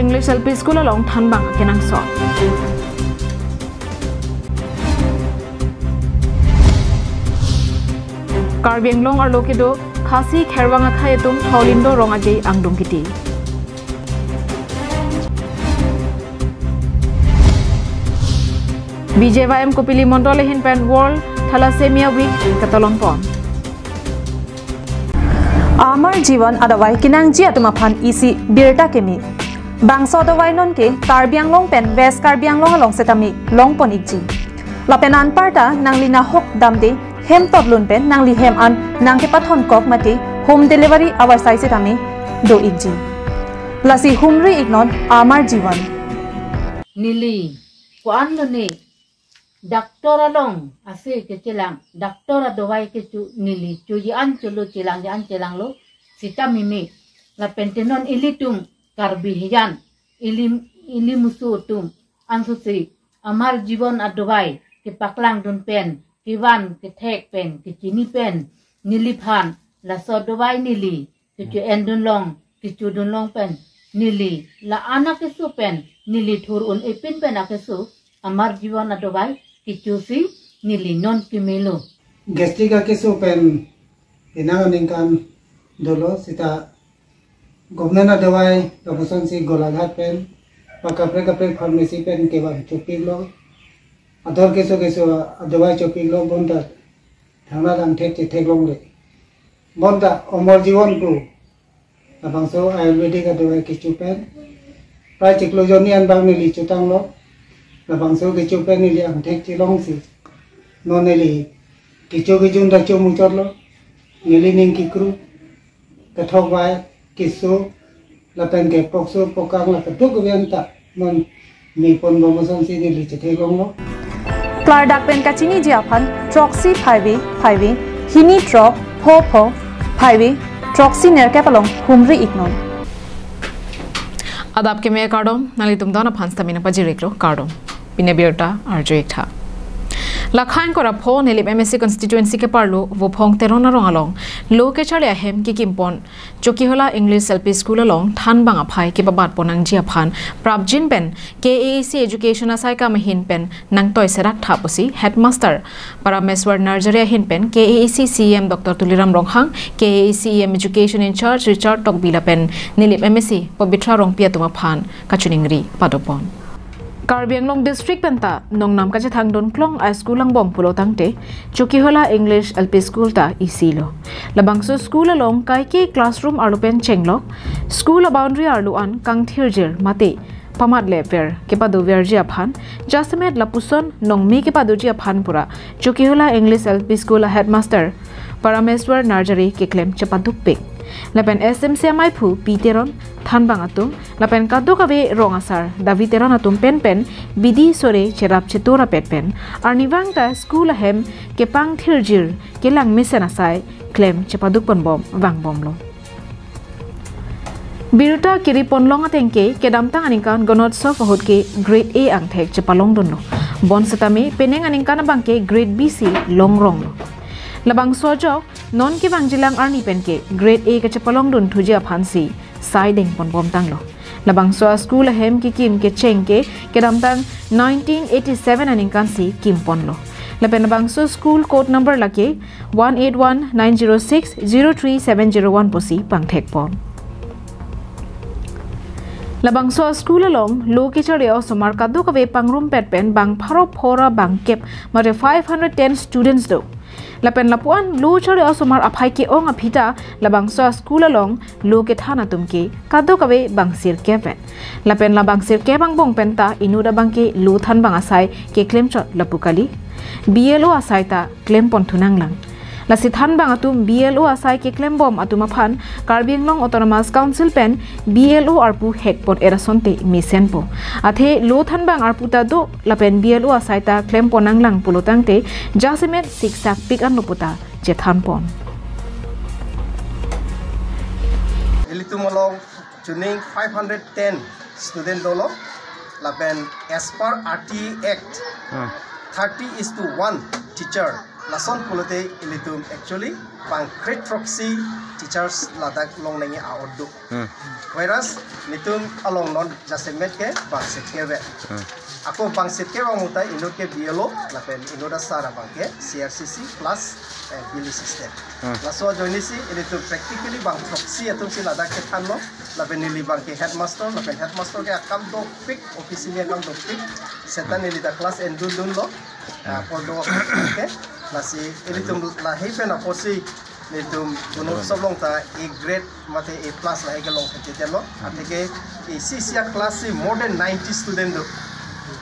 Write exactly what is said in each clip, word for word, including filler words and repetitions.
English L P School along thanbang kenangsot. Karbi Anglong arlo kedo Khasi Khervang akhei atum Tholindo Rong Aje angdung kiti. B J Y M Kopili Mondol ahin pen World Thalassemia Week ketalon pon. Amar Jivan adawai kenangji atum aphan isi birta keme. Bangso adawai nonke Karbi Anglong pen West Karbi Anglong along setame longpon ikji. Lapen anparta nangli nahok damde hem totlun pen nangli hem an nangkepathon kok mate home delivery avarsai setame do ikji. Lasi humri iknon Amar Jivan. Neli ko-an lone doctor along ase kechelang, doctor adawai kecho neli choji an cholo chelang ji an chelanglo sita mimi. Lapen tenon ilitum Karbi hijan ili, ili musu atum ansose Amar Jivan adawai kepaklangdun pen, kevan kethek pen, kechini pen, neliphan laso adawai neli kecho-endun long, kechodun long pen neli la-an akeso pen neli thur un-e pin pen akeso Amar Jivan adawai kechosi neli non kemelo. Gastric akeso pen penang aningkan dolo sita government adawai lapuson si Golaghat pen pa kaprek kaprek pharmacy pen kevan chopiklo. Ador keso keso adawai chopiklo bonta thangnalang thek chetheklongle. Bonta Amar Jivan pu labangso Ayurvedic adawai kecho pen prai chiklo jonni an bang neli chotanglo. Labangso kecho pen neli angthek chelongsi non neli kecho kejun ta chomuchotlo. Neli ning kekru, kethok vai, keso, lapen ke pokso pokang la keduk kebian ta non me ponbom asonsi neli chetheklonglo. Klardak pen kachiniji aphan throksi phaivi phaivi, hini throk pho pho phaivi, throksi nerkep along humri iknon. Adap keme kardom, nanglitum don aphan stamina pajiriklo kardom. Pine birta arju iktha. Lakhain kora pho Nilip M A C constituency keparlo Vophong Teron arong along lo kecharli ahem kekimpon Chokihola English L P School along thanbang aphai kepabatpon nangji aphan prapjin pen K A A C Education asaikam ahin pen nangtoi serak tha pusi Headmaster Parameswar Narjari ahin pen K A A C C E M Doctor Tuliram Ronghang, K A A C E M Education in charge Richard Tokbi lapen Nilip M A C Pabitra Rongpi atum aphan kachiningri padopon. Karbi Anglong District penta nongnam kachethangdun klong a school angbong pulo tangte Chokihola English L P School ta isilo. Labangso school along kaike classroom arlo pen chenglok, school a boundary arlo an kangthirjir mate pamat lever kepadoverji aphan, jasemet lapuson nongmi kepadoji aphan pura Chokihola English L P School a headmaster Parameswar Narjari keklem chepadukpik. Lapen S M C amaiphu P Teron, thanbang atum, lapen kadokave rong asar David Teron atum penpen bidi sore cherap chetur apet pen arnivang ta school ahem kepangthirjir kelang mesen asai klem chepadukponbom vangbomlo. Birta kiriponlong atengke kedamtang aningkan Ganotsav ahut ke grade A angthek chepalongdunlo. Bonsetame penang aningkan abangke grade B si longronglo. Labangso ajok non kevangjilang arni penke grade A kachepalongdun thuji aphansi sai dengponbomtanglo. Labangso a school ahem kekim kecheng ke kedamtang nineteen eighty-seven aningkan si kimponlo. Lapen labangso school code number lake one eight one nine zero six zero three seven zero one pusi pangthekpon. Labangso a school along lo kecharli osomar kadokave pangrumpet pen bang pharo phora bangkep mate five hundred ten students do. Lapen lapuan lo charli osomar aphai ke-ong aphi ta labangso a school along lo kethan atum ke kadokave bang sirkep pen. Lapen labang sirkep angbong penta inut abangke lo thanbang asai keklemchot lapu kali. B L O asai ta klempon thunanglang. Lasi thanbang atum B L O asai keklembom atum aphan Karbi Anglong Autonomous Council pen B L O arpu hekpon era asonte mesenpo. Athe lo thanbang arpu ta do lapen B L O asai ta klempon nanglang pulo tangte jasemet siksak pik anlo puta chethanpon. Ilitum along chuning five hundred ten student dolo, lapen as per R T I Act, Hmm. thirty is to one teacher. Lason pulote ilitum actually bang kre-throksi teachers ladak longnangji a-ot do. Hmm. Whereas nelitum along non jasemet ke bang sitke ve. Hmm. Ako bang sitke bang mutai inut ke B L O, lapen inut asar abang ke C R C C plus, eh, bill assistant. Hmm. Laso ajoinesi ilitum practically bang throksi atumsi ladak kethanlo, lapen neli bang ke headmaster, lapen headmaster ke akam dopik, office ni akam dopik, seta neli ta class endun dunlo. Ah, apor do, okay. Lasi ilitum lahei pen apotsi nelitum Gunotsov along ta A grade mate A plus lahei kelong thekthe lo. Atheke isi isi a-class si more than ninety student do.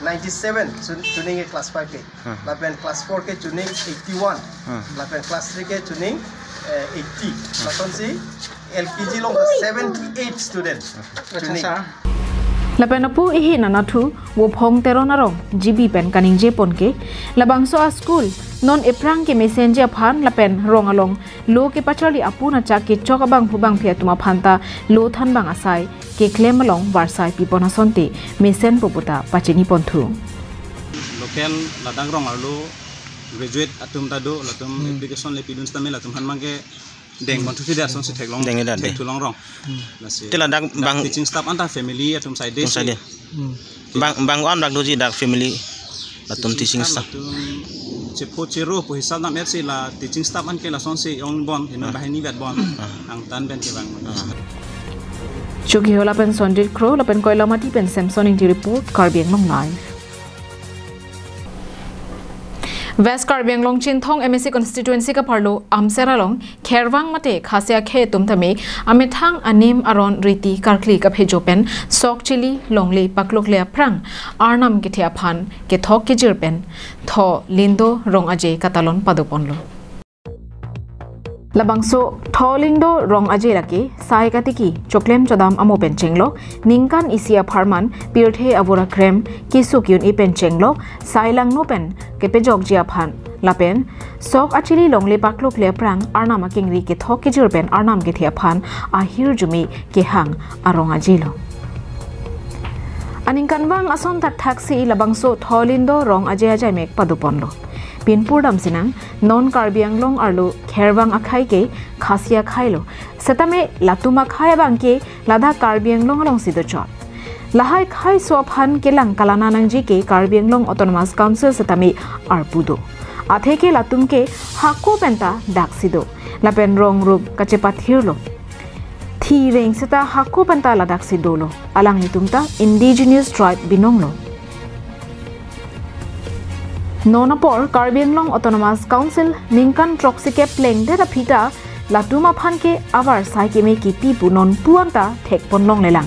Ninety-seven chu-, chuning ke class five ke. Hmm. Lapen class four ke chuning eighty-one. Hmm. Lapen class three ke chuning, eh, eighty. Lasonsi L K G along ta seventy-eight student. Acha, chuning. Sir. Lapen apu ihi nanathu Wophong Teron arong G B pen kaningje pon ke, labangso a-school non ephrang kemesenji aphan lapen rong along lo kepacharli apu nachak kechok abangphu bangphi atum aphan ta lo thanbang asai keklem along varsai pipon asonte mesenpo puta pachini ponthu. Local ladak rong arlo graduate atum ta do, latum Hmm. application le pidun setame latum aphan abang ke deng pon thusi da asonsi theklong, Deng da de. Thekthulong rong. Hmm. Lasi Te ladak dak bang teaching staff anta family atum side Atum si. side. Hmm. Bang, bang an dak doji dak family latum teaching staff. Latum chepho chero pu hisab nam et si la teaching staff an ke lasonsi ong bon, hino Ah. banghini vet bon. Ah. Angtan pen ke bang. Ah. Chokihola pen Sondit Kro, lapen Koilamati pen Samson Ingti report, Karbi Anglong Live. West Karbi Anglong Chinthong M A C constituency kaparlo Amsera along Khervang mate Khasia akhei atum tame amethang anim aron riti karkli kaphejo pen sok chili longle paklokle aphrang arnam kethe aphan kethok kejir pen Tho Lindo Rong Aje katalon padoponlo. Labangso Tho Lindo Rong Aje lake sai katiki choklem chodam amo pen chenglo, ningkan isi apharman pirthe avura krem keso ke-un-e pen chenglo, sai langno pen kepejokji aphan lapen sok achili longle paklokle aphrang arnam akengri kethok kejir pen arnam kethe aphan ahirjume kehang arong ajelo. Aningkanvang ason thakthak si labangso Tho Lindo Rong Aje ajaimek padoponlo. Pinpur damsinang, non Karbi Anglong arlo Khervang akhei ke Khasia akhei lo. Setame latum akhei abang ke ladak Karbi Anglong alongsi dochot. Lahei akhei aso aphan kelang kalana nangji ke Karbi Anglong Autonomous Council setame arpu do. Atheke latum ke hako penta daksi do. Lapen rong rup kachepathirlo. Thi reng seta hako penta ladaksi dolo. Alanglitum ta indigenous tribe binong lo. Non apor Karbi Anglong Autonomous Council ningkan throksi keplengdet aphi ta latum aphan ke avarsai keme kipi pu non pu-an ta thekpon longlelang.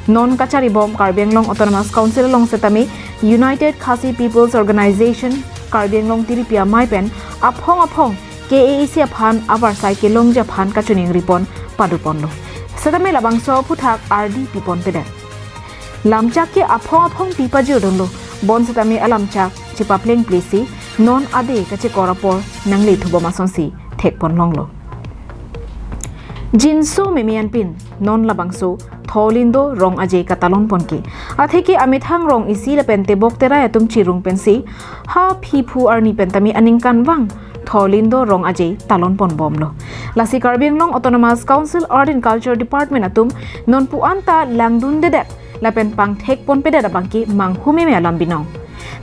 Non kacharibom Karbi Anglong Autonomous Council along setame United Khasi People's Organization Karbi Anglong Tiripi Amei pen aphong aphong K A A C aphan avarsai kelongji aphan kachiningripon padoponlo. Setame labangso aphuthak ardi piponpedet. Lamchak ke aphong aphong pi pajirdunlo, bonsetame alamchak chepaplengple si non ade kachekor apor nangle thubom asonsi thekpon longlo. Jinso meme anpin non labangso Tho Lindo Rong Aje katalon pon ke. Atheke amethang rong isi lapen tebok terai atum chirung pensi ha phiphu arni pen tame aningkanvang Tho Lindo Rong Aje talon ponbomlo. Lasi Karbi Anglong Autonomous Council Art and Culture Department atum non pu-an ta langdundedet lapen pangthekponpedet abang ke manghumeme alam binong.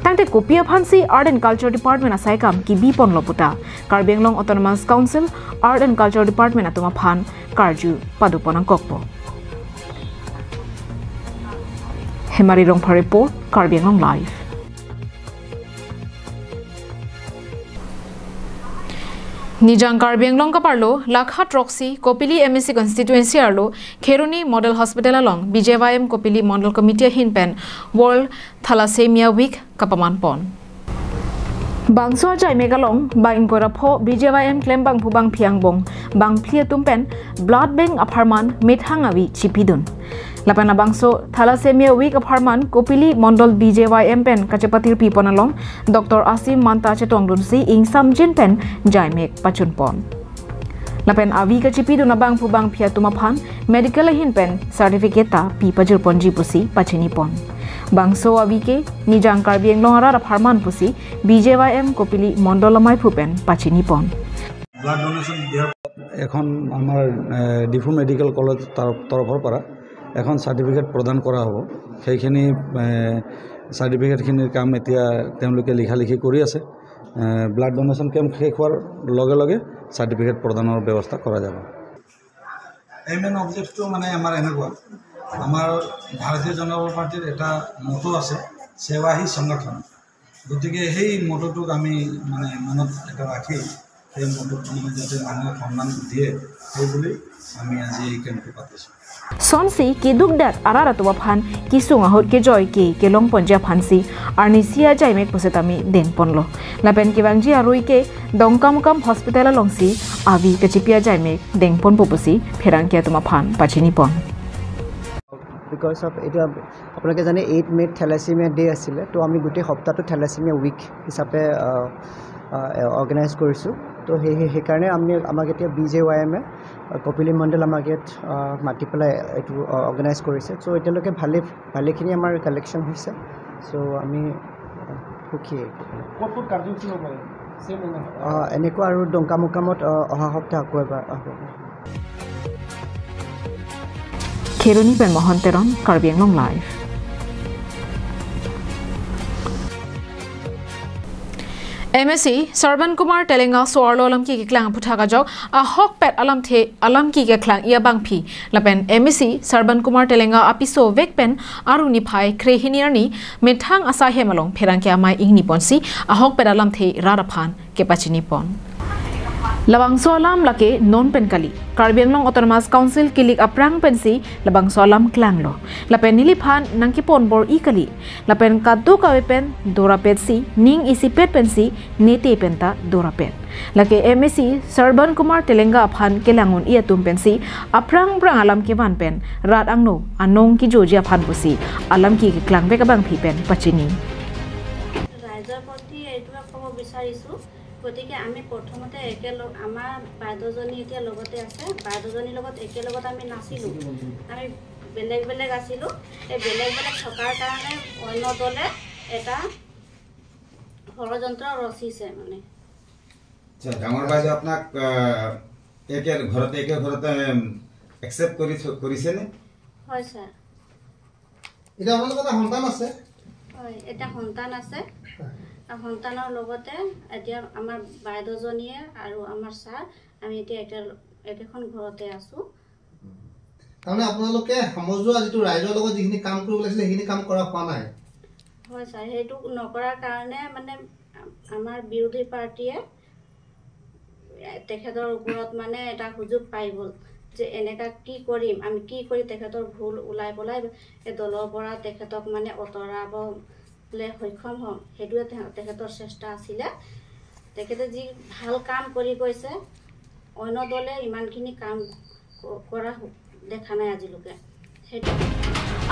Tangte kopi aphansi Art and Culture Department asai kam kibiponlo puta Karbi Anglong Autonomous Council Art and Culture Department atum aphan karju padopon nangkokpo. Hemari Rongphar report, Karbi Anglong Live. Nijang Karbi Anglong kaparlo lakha throksi Kopili M A C constituency arlo Kheroni Model Hospital along B J Y M Kopili Mondol Committee ahin pen World Thalassemia Week kapaman pon. Bangso ajaimek along bang ingkoi ra pho B J Y M klembangphu bangphi angbong bangphli atum pen blood bank apharman methang avi chipidun. Lapen labangso Thalassemia Week apharman Kopili Mondol B J Y M pen kachepatirpi pon along Doctor Asim Manta chetongdunsi ingsamjin pen jaimek pachun pon. Lapen avi kachipidun abangphu bangphi atum aphan medical ahin pen certificate ta pi pajirponji pusi pachini pon. Bangso avi ke Nijang Karbi Anglong arat apharman pusi B J Y M Kopili Mondol amaiphu pen pachinipon. Blood donation দিয়াৰ এখন আমাৰ এ, Diphu medical college তৰফ তৰফৰ পৰা এখন চাৰ্টিফিকেট প্ৰদান কৰা হ'ব। সেইখিনি এ, চাৰ্টিফিকেটখিনিৰ কাম এতিয়া তেওঁলোকে লিখা লিখি কৰি আছে। এ, ব্লাড ডোনেশ্যন কেম্প শেষ হোৱাৰ লগে লগে চাৰ্টিফিকেট প্ৰদানৰ ব্যৱস্থা কৰা যাব। এইম এণ্ড অবজেক্টটো মানে আমাৰ এনেকুৱা, আমাৰ ভাৰতীয় জনতা পাৰ্টিৰ এটা মটো আছে, সেৱা হি সংগঠন। গতিকে সেই মটোটোক আমি মানে মনত এটা ৰাখি সেই মটোক মানে যাতে মানুহে সন্মান দিয়ে, সেই বুলি আমি আজি এই কেম্পটো পাতিছোঁ। Sonsi keduk dat arat atum aphan kesung ahut kejoi ke kelong ponji aphansi arnisi ajaimek pusitame dengponlo. Lapen kevangji arui ke Dongkamukam Hospital alongsi avi kachipi ajaimek dengponpo pusi pherangke atum aphan pachinipon. Because of এইটো আপোনালোকে জানে এইট মে'ত থেলাচিমিয়া ডে আছিলে, তো আমি গোটেই সপ্তাহটো থেলাচিমিয়া উইক হিচাপে অৰ্গেনাইজ কৰিছোঁ। তো সেই সেই- সেইকাৰণে আমি আমাক এতিয়া বি জে ৱাই এমে কপিলী মণ্ডল আমাক ইয়াত আহ, মাতি পেলাই এইটো অৰ্গেনাইজ কৰিছে। চ' এতিয়ালৈকে ভালে ভালেখিনি আমাৰ কালেকশ্যন হৈছে। চ' আমি আহ, সুখী। ক'ত ক'ত কাৰ্যসূচী হ'ব পাৰে? ছেম এনেকুৱা? আহ, এনেকুৱা আৰু ডংকামুকামত আহ, অহা সপ্তাহ আকৌ এবাৰ হ'ব। Kheroni pen Mohan Teron, Karbi Anglong Live. M A C Sarban Kumar Telenga so-arlo alam keklang aphuthak ajok ahokpet alamthe alam keklang abangpi lapen M A C Sarban Kumar Telenga apiso vek pen aruni phai krehini arni methang asai hem along pherangke amei ingniponsi ahokpet alamthe rat aphan kepachinipon. Labangso alam lake non pen kali. Karbi Anglong Autonomous Council kilik aphrang pensi labangso alam klanglo. Lapen neliphan nangkepon bor-i kali. Lapen kadokave pen dorapetsi ning isipet pensi nete penta dorapet. Lake M A C Sarban Kumar Telenga aphan kelang un-e atum pensi aphrang phrang alam kevan pen rat angno anong kejoji aphan pusi alam keklang vek abangpi pen pachini. ৰাইজৰ প্ৰতি এইটোৱে ক'ব বিচাৰিছোঁ, গতিকে আমি প্ৰথমতে একেলগ আমাৰ বাইদেউজনী এতিয়া লগতে আছে, বাইদেউজনীৰ লগত একেলগত আমি নাছিলোঁ, আমি বেলেগ বেলেগ আছিলোঁ। এই বেলেগ বেলেগ থকাৰ কাৰণে অন্য দলে এটা ষড়যন্ত্ৰ ৰচিছে মানে। আচ্ছা, ডাঙৰ বাইদেউ আপোনাক আহ, একে ঘৰতে একে ঘৰতে একচেপ্ট কৰি থ- কৰিছেনে? হয় ছাৰ। এতিয়া আপোনালোকৰ এটা সন্তান আছে। হয়, এটা সন্তান আছে। আৰু সন্তানৰ লগতে এতিয়া আমাৰ বাইদেউজনীয়ে আৰু আমাৰ ছাৰ, আমি এতিয়া একে একেখন ঘৰতে আছোঁ। তাৰমানে আপোনালোকে সমজুৱা যিটো ৰাইজৰ লগত যিখিনি কাম কৰিব লাগিছিলে সেইখিনি কাম কৰা হোৱা নাই। হয় ছাৰ, সেইটো নকৰাৰ কাৰণে মানে আমাৰ বিৰোধী পাৰ্টীয়ে তেখেতৰ ওপৰত মানে এটা সুযোগ পাই গ'ল যে এনেকা কি কৰিম, আমি কি কৰি তেখেতৰ ভুল ওলাই পেলাই এই দলৰ পৰা তেখেতক মানে আঁতৰাবলৈ সক্ষম হ'ম, সেইটোৱে তে- তেখেতৰ চেষ্টা আছিলে। তেখেতে যি ভাল কাম কৰি গৈছে, অন্য দলে ইমানখিনি কাম ক- কৰা দেখা নাই আজিলৈকে। সেইটো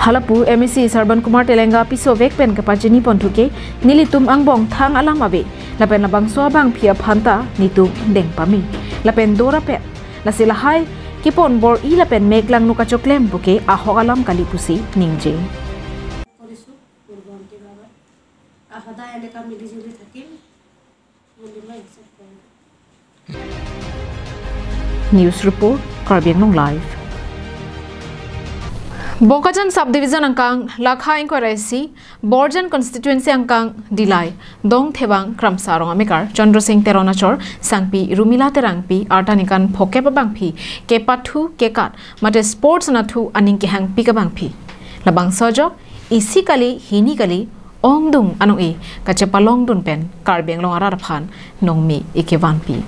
Halapu M A C Sarban Kumar Telenga apiso vek pen kepachiniponthu ke nelitum angbong thang alam ave. Lapen labangso abangpi aphanta netum dengpame. Lapen dorapet. Lasi lahai kepon bor-i lapen mek langno kachoklem puke ahok alam kali pusi ningje. কৰিছোঁ পূৰ্ব অন্তিভাগত। আৰু সদায় এনেকুৱা মিলিজুলি থাকিম বুলি মই আশা কৰোঁ। News report, Karbi Anglong Live. Bokajan subdivision angkang lakha ingkoi isi Borjan constituency angkang Dillai Dongthebang Kramsa arong amekar Chandra Singh Teron achor sangpi Rumila Terangpi arta ningkan phokep abangpi kepathu kekat mate sports anatthu aning kehangpi abangpi. Labangso ajok isi kali hini kali ongdung anong-e kachepalongdun pen Karbi Anglong arat aphan nongme ekevanpi.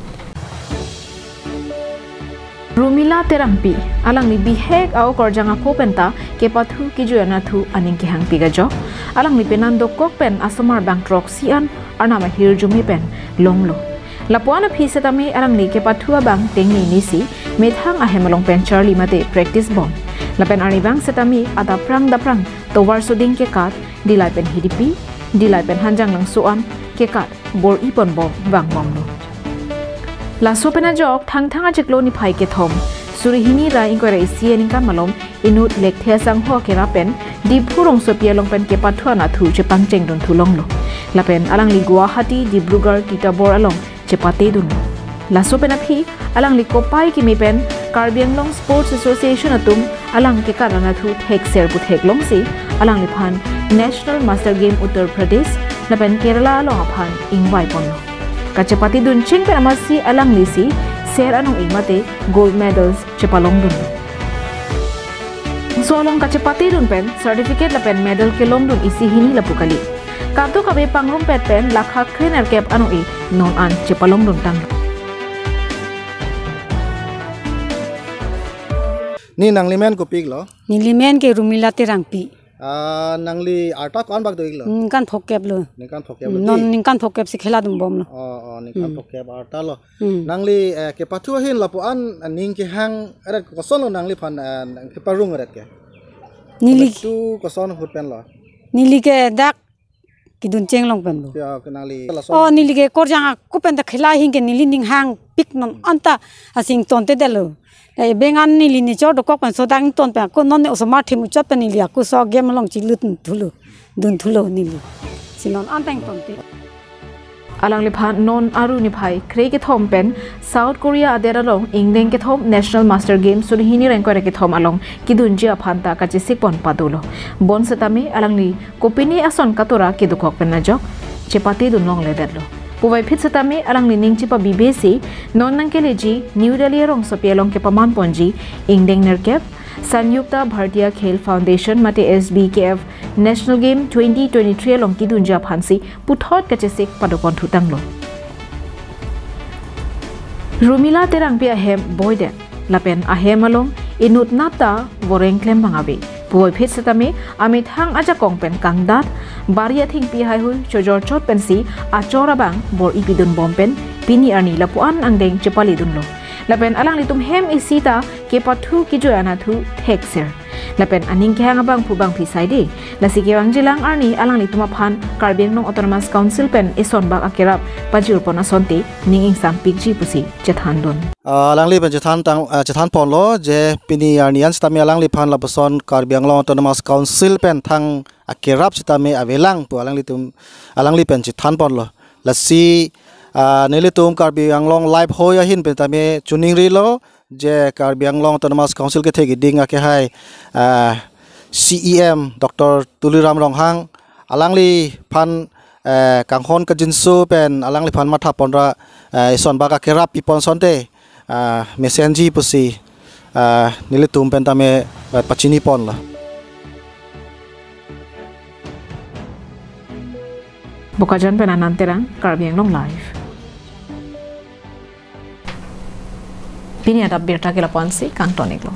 Rumila Terangpi, alangli bihek a-okorjang ako penta kepathu kejui anatthu aning kehangpi kajok. Alangli penan dokok pen asomar bang throksi an arnam ahirjume pen longlo. Lapu-an aphi setame alangli kepathu abang tengnei nisi methang ahem along pen charli mate practice bom. Lapen arnivang setame adapprang dapprang tovar soding kekat, Dillai pen Hidipi, Dillai pen Hanjanglangso an kekat bor-i ponbom vangbomlo. Laso pen ajok Thangthang achiklo niphai kethom suri hini ra ingkoi ra isi aningkan malom inut Lekthe asangho kerap pen Diphu rongsopi along pen kepathu anatthu chepangcheng dun thu longlo. Lapen alangli Guwahati, Dibrugarh, Titarbor along chepate dunlo. Laso pen aphi alangli kopai kimi pen Karbi Anglong Sports Association atum alang kekat anatthu thekser pu theklongsi alangliphan National Master Game Uttar Pradesh lapen Kerala along aphan ingvai ponlo. Kachepate dun ching pen amatsi alanglisi ser anong-e mate gold medals chepalong dunlo. So along kachepate dun pen certificate lapen medal kelong dun isi hini lapu kali. Kadokave pangrumpet pen lakha krenerkep anong-e non an chepalong dun tanglo. Ni nanglimen kopiklo? Nelimen ke Rumila Terangpi. Ah, nangli arta ko-an bak do-iklo? Ningkan phokep lo. Ningkan phokep lo. Non di? Ningkan phokep si khela dun bomlo. Oh, oh, ningkan Hmm. phokep arta lo. Hmm. Nangli, eh, kepathu ahin lapu-an, eh, ning kehang eret kosonlo nangliphan, eh, nang keparong eret ke? Neli Koletu koson ahut penlo? Neli ke dak kedun chenglong pen lo. Ya, ke nangli. Oh, neli ke korjang aku pen ta khela hing ke neli ning hangpik non anta asing tonte detlo. Eh, bengan neli ni chor dokok pen sodang ton pen aku non ne osomar thimu chot pen neli aku so game along chilut thulo. Dun thulo neli. Si non anta ingtonte. Alangliphan non Aru niphai kre kethom pen South Korea adet along ingdeng kethom National Master Games suri hini rengko kethom along kedunji aphan ta kachesik pon padolo. Bonsetame alangli kopine ason katora kedokok pen ajok chepate dun longledetlo. Puvoiphit setame alangli ning chepabibesi non nangkeleji New Delhi arongsopi along kepaman ponji ingdeng nerkep Sanyukta Bharatiya Khel Foundation mate S B K F National Game twenty twenty-three along kedunji aphansi puthot kachesik padopon thutanglo. Rumila Terangpi ahem boidet lapen ahem along inut nata voreng klem bang ave. Puvoiphit setame amethang ajakong pen kangdat, bari athengpi haihui chojor chot pensi achor abang bor-i pidun bom pen pini arni lapu-an angdeng chepale dunlo. Lapen alanglitum hem isi ta kepathu kejui anatthu thekser. Lapen aning kehang abangphu bangphi saide. Lasi kevangjilang arni alanglitum aphan Karbi Anglong Autonomous Council pen isonbak akerap pajirpon asonte ning ingsampikji pusi chethan dun. Ah, alangli pen chethan tang, ah, chethan ponlo je pini arni an setame alangliphan lapuson Karbi Anglong Autonomous Council pen thang akerap setame avelang pu alanglitum, alangli pen chethan ponlo. Lasi, ah, nelitum Karbi Anglong Live hoi ahin pen tame choningrilo je Karbi Anglong Autonomous Council kethek iding akehai, ah, C E M Doctor Tuliram Ronghang alangliphan, eh, kanghon kajinso pen alangliphan matha ponra, eh, isonbak akerap pipon asonte, ah, mesenji pusi, ah, nelitum pen tame, eh, pachini ponlo. Bokajan pen Anand Terang, Karbi Anglong Live. Pini adap birta ke lapu-ansi kangton-iklo.